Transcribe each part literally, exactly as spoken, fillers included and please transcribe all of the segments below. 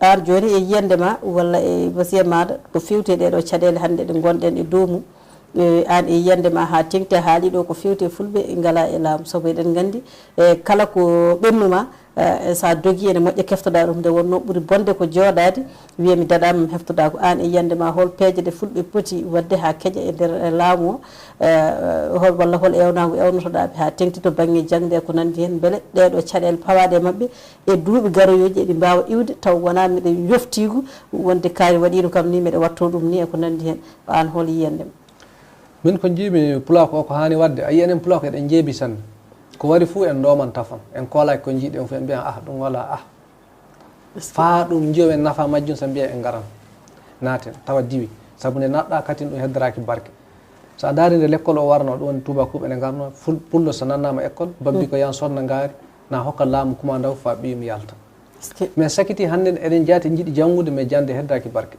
Aan jooni e yiyannde ma walla e wasiya maaɗa ko feewti e ɗee ɗoo caɗeele hannde ɗe ngonɗen e dow mum, e, aan e yiyannde ma haa teŋti a haali ɗoo ko feewti e fulɓe ngala e laamu, sabu eɗen nganndi, e, kala ko ɓennu ma, e, so a dogii ene moƴƴa keftoɗaa ɗum, nde wonnoo ɓuri bonde ko jooɗaade wiya mi daɗaama mi heftoɗaa ko aan e yiyannde ma hol peeje ɗe fulɓe poti waɗde haa keƴa e nder, e, laamu o, e, hol walla hol eewnaangu eewnotoɗaa ɓe haa teŋti to bannge jaŋde e ko nanndi heen, mbele ɗee ɗoo caɗeele pawaaɗe e maɓɓe e duuɓi garoyooji eɗi mbaawa iwde taw wonaa miɗa yoftiigu wonde kaari waɗiino kam ni miɗa wattoo ɗum ni e ko nanndi heen. Aan hol yiyannde ma? Min ko njiimi pulaako o ko haani waɗde, a yiyii enen pulaako eɗen njeebi sanne. Ko wari fuu en ndooman tafon, en koolaaki ko njiiɗen fuu en mbiyan ah ɗum walaa ah. Faa ɗum njiyowen nafa majjum so mbiyen en ngaran naaten tawa diwi. Sabu nde naatɗaa katin ɗum heddoraaki barke. So a ndaari nde lekkol o warnoo ɗum woni tuubakuuɓe ne ngarnoo, ful-, pullo so nannaama ekkol, babbi ko yan sonna ngaari, na hokka laamu kumandaw faa ɓiyum yalta. Mais sakiti hannden eɗen jaati njiɗi janngude mais jannde heddaaki barke.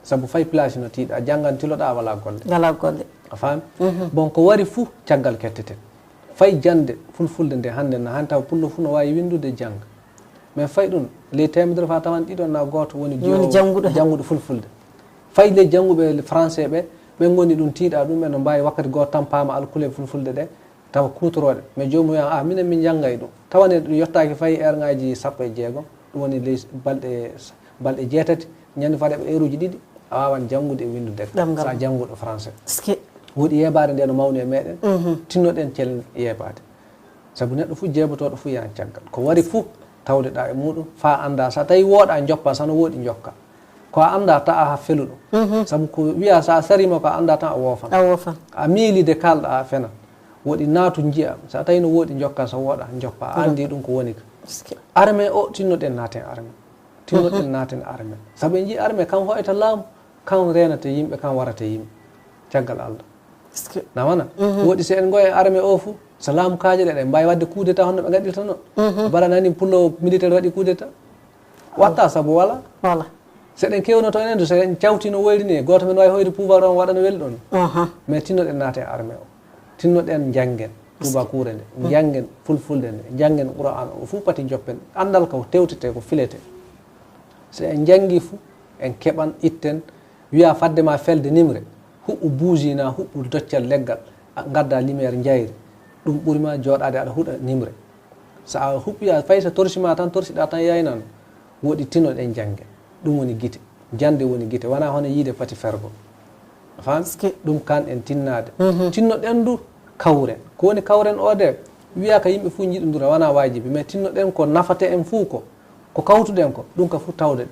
Sabu fay place no tiiɗa, a janngan tiloɗaa a walaa golle. Walaa golle. A faami? Bon, ko wari fuu caggal ketteten. Fay jannde fulfulde nde hannden na han taw pullo fuu no waawi winndude jannga. Mais fay ɗum ley teemedere faa tawan ɗiɗo na gooto woni jannguɗo fulfulde. Fay ley jannguɓe français ɓe, ɓe ngoni ɗum tiiɗa ɗum, ɓe no mbaawi wakkati gooto tampaama alkule fulfulde ɗe, tawa kuutorooɗe. Mais joomum wiyan, ah, minen min njanngay ɗum. Tawa ne ɗum yottaaki fay eerŋaaji sappo e jeegom, ɗum woni ley balɗe, balɗe jeetati, ñande faade ko eeruuji ɗiɗi, a waawan janngude e winndude ɗemngal. So a jannguɗo français. Woodi yeebaade nde no mawni e meeɗen, tinnoɗen cel yeebaade. Sabu neɗɗo fuu jeebotooɗo fuu yahan caggal. Ko wari fuu tawdeɗaa e muuɗum, faa anndaa. So a tawi wooɗaa, njoppaa, so no wooɗi, njokkaa. Ko a anndaa, ta'a haa felu ɗum. Sabu ko wiyaa, so a sariima ko a anndaa tan, a woofan. A woofan. A miili de kaalɗaa, a fenan. Woɗi naatu njiya. So a tawi no wooɗi, njokkaa, so wooɗaa, njoppaa. A anndi ɗum ko woni ka. Armée o, tinnoɗen naaten armée. Tinnoɗen naaten armée. Sabu en njii armée, kan hoyta laamu, kan reenata yimɓe, kan warata yimɓe. Caggal Allah. Na wana? Woɗi so en ngoyen armée o fuu, so laamu kaajaɗen, eɗen mbaawi waɗde coup d'état hono ɓe ngaɗirta no. Mbaɗa nani pullo militaire waɗi coup d'état. Watta sabu wala. Wala. So eɗen kewnoto enen du, so en cawti no woyri ni, gooto men waawi hoyde pouvoir on waɗa no weli ɗon. Mais tinnoɗen naaten armée o. Tinnoɗen njanngen tubakuure nde, njanngen fulfulde nde, njanngen Qur'aan o, fuu pati njoppen. Anndal ko tewtete, ko filete. So en njanngi fuu, en keɓan, itten, wiya fadde ma felde nimre, huɓɓu buuji na huɓɓu doccal leggal, a ngadda lumière njayri. Ɗum ɓuri ma jooɗaade aɗa huɗa nimre. So a huɓɓi, a fay so torsi ma tan, torsiɗa tan yaynan, woɗi tinnoɗen njannge. Ɗum woni gite. Jannde woni gite, wonaa hono yiide pati fergo. A faami? Ɗum kan en tinnaade. Tinnoɗen du kawren. Ko woni kawren o de, wiya ka yimɓe fuu njiɗondura, wonaa waajibi, mais tinnoɗen ko nafata en fuu ko, ko kawtuɗen ko, ɗum ka fuu tawde ɗe.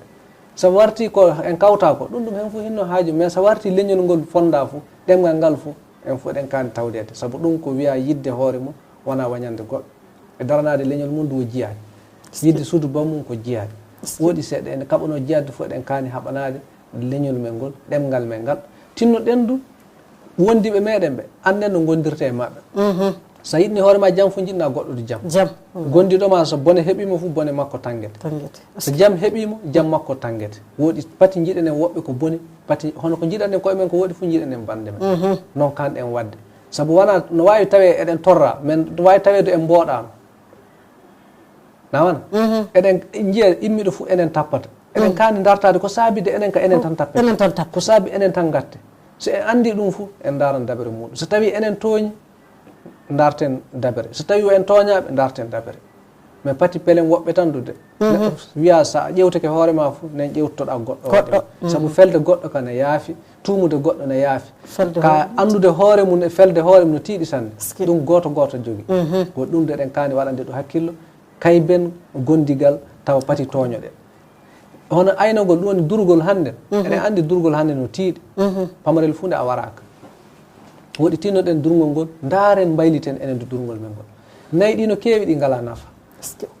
So warti ko en kawta ko, ɗum ɗum hen fuu hinno haaju, mais so warti leñol ngol fonda fuu, ɗemngal ngal fuu, en fuu eɗen kaani tawdeede. Sabu ɗum ko wiya yiɗde hoore mum, wonaa wañande goɗɗo. E daranaade leñol mum du o jiyaade. Yiɗde suudu bammum ko jiyaade. Woɗi seeɗa ene kaɓanoo jiyaade fof eɗen kaani haɓanaade leñol men ngol, ɗemngal men ngal. Tinnoɗen du wondiiɓe meɗen ɓe, annden no ngondirta e maɓɓe. So a yiɗni hoore ma jam fof, njiɗna goɗɗo du jam. Jam. Gondiiɗo ma, so bone heɓiimo fof, bone makko tanngete. Tanngete. So jam heɓiimo, jam makko tanngete. Woɗi pati njiɗen en woɓɓe ko boni, pati hono ko njiɗanɗen koye men ko woɗi fof njiɗen en bannde men. Noon kan en waɗde. Sabu wonaa no waawi tawee eɗen torra, men no waawi taweede en mbooɗaama. Na wana? Eɗen njiya immiiɗo fof enen tappata. Eɗen kaani dartaade ko saabi de enen ka enen tan tappete. Enen tan tappete. Ko saabi enen tan ngatte. So en anndi ɗum fof, en ndaaran dabere muuɗum. So tawii enen tooñi, ndarten dabere. So tawii en tooñaaɓe, ndarten dabere. Mais pati pelen woɓɓe tan dude. Neɗɗo wiya so a ƴewtake hoore ma fof, nen ƴewtoɗaa goɗɗo waɗi ma. Sabu felde goɗɗo ka ne yaafi, tuumude goɗɗo ne yaafi. Ka anndude hoore mum e felde hoore mum no tiiɗi sanne. Ɗum gooto gooto jogi. Ko ɗum de eɗen kaani waɗande ɗum hakkillo. Kay ben gondigal tawa pati tooñoɗen. Hono aynagol, ɗum woni durgol hannden. Eɗen anndi durgol hannden no tiiɗi. Pamarel fuu nde a waraaka. Woɗi tinnoɗen durngol ngol, ndaaren mbayliten enen du durngol men ngol. Nayi ɗi no keewi, ɗi ngalaa nafa.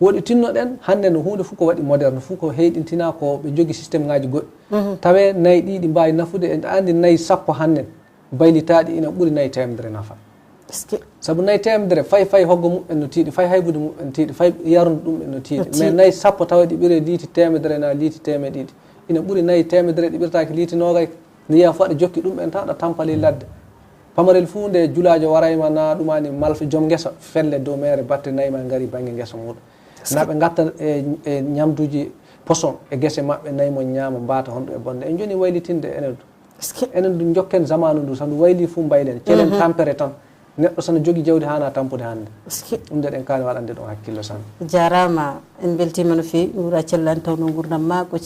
Woɗi tinnoɗen hannden no huunde fof ko waɗi moderne, fof ko heyɗintinaa, ko ɓe njogi système ŋaaji goɗɗi. Tawee nayi ɗi, ɗi mbaawi nafude, en anndi nayi sappo hannden baylitaaɗi ina ɓuri nayi teemedere nafa. Sabu nayi teemedere fay fay hoggo muɓɓen no tiiɗi, fay haybude muɓɓen no tiiɗi, fay yarnude ɗumɓen no tiiɗi. Mais nayi sappo tawa ɗi ɓiri liiti teemedere na liiti teemeɗe ɗiɗi. Ina ɓuri nayi teemedere ɗi ɓirtaaki liiti noogay. Nde yiya fof aɗa jokki ɗumɓen tan, aɗa tampali ladde. Pamarel fuu nde julaajo warayma na ɗumani malfa joom ngesa, felle dow meere batte nayi ma ngari bannge ngesa muuɗum. Na ɓe ngatta e, e ñamduuji poson e gese maɓɓe, nayi mon ñaama, mbaata honɗo e bonde. En joni waylitinde enen du. Enen du jokken zamanu ndu, so ndu wayli fu mbaylen. Celen tampere tan. Neɗɗo so no jogi jawdi hana tampude hannde. Ɗum de ɗen kaani waɗande ɗum hakkillo sanne. Jarama, en beltima no fewi. Wura cellan tawno gurdam ma ko